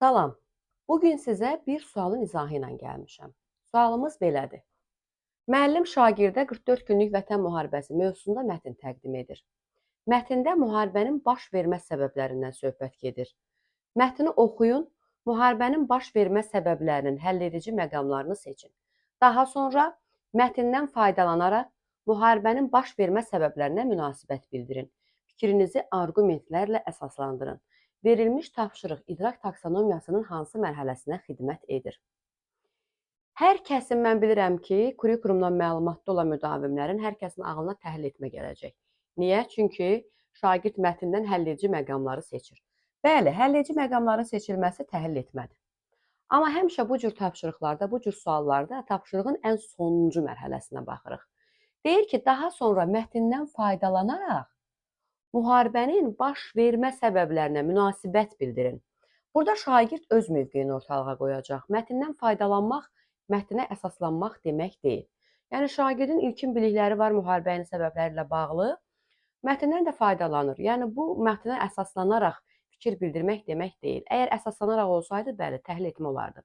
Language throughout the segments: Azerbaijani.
Salam. Bu gün sizə bir sualın izahı ilə gəlmişəm. Sualımız belədir. Müəllim şagirdə 44 günlük Vətən müharibəsi mövzusunda mətn təqdim edir. Mətndə müharibənin baş vermə səbəblərindən söhbət gedir. Mətni oxuyun, müharibənin baş vermə səbəblərinin həlledici məqamlarını seçin. Daha sonra mətndən faydalanaraq müharibənin baş vermə səbəblərinə münasibət bildirin. Fikrinizi arqumentlərlə əsaslandırın. Verilmiş tapşırıq idrak taksonomiyasının hansı mərhələsinə xidmət edir? Hər kəsin, mən bilirəm ki, kurikulumdan məlumatlı olan müdavimlərin hər kəsin ağlına təhlil etmə gələcək. Niyə? Çünki şagird mətndən həlledici məqamları seçir. Bəli, həlledici məqamların seçilməsi təhlil etmədir. Amma həmişə bu cür tapşırıqlarda, bu cür suallarda tapşırığın ən sonuncu mərhələsinə baxırıq. Deyir ki, daha sonra mətndən faydalanaraq müharibənin baş vermə səbəblərinə münasibət bildirin. Burada şagird öz mövqeyini ortalığa qoyacaq. Mətndən faydalanmaq mətnə əsaslanmaq demək deyil. Yəni şagirdin ilkin bilikləri var müharibənin səbəbləri ilə bağlı. Mətndən də faydalanır. Yəni bu mətnə əsaslanaraq fikir bildirmək demək deyil. Əgər əsaslanaraq olsaydı, bəli, təhlil etmə olardı.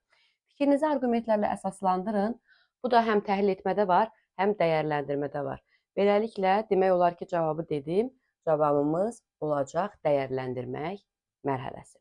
Fikrinizi arqumentlərlə əsaslandırın. Bu da həm təhlil etmədə var, həm dəyərləndirmədə var. Beləliklə, demək olar ki, cavabı dedim. Cavabımız olacaq dəyərləndirmək mərhələsi.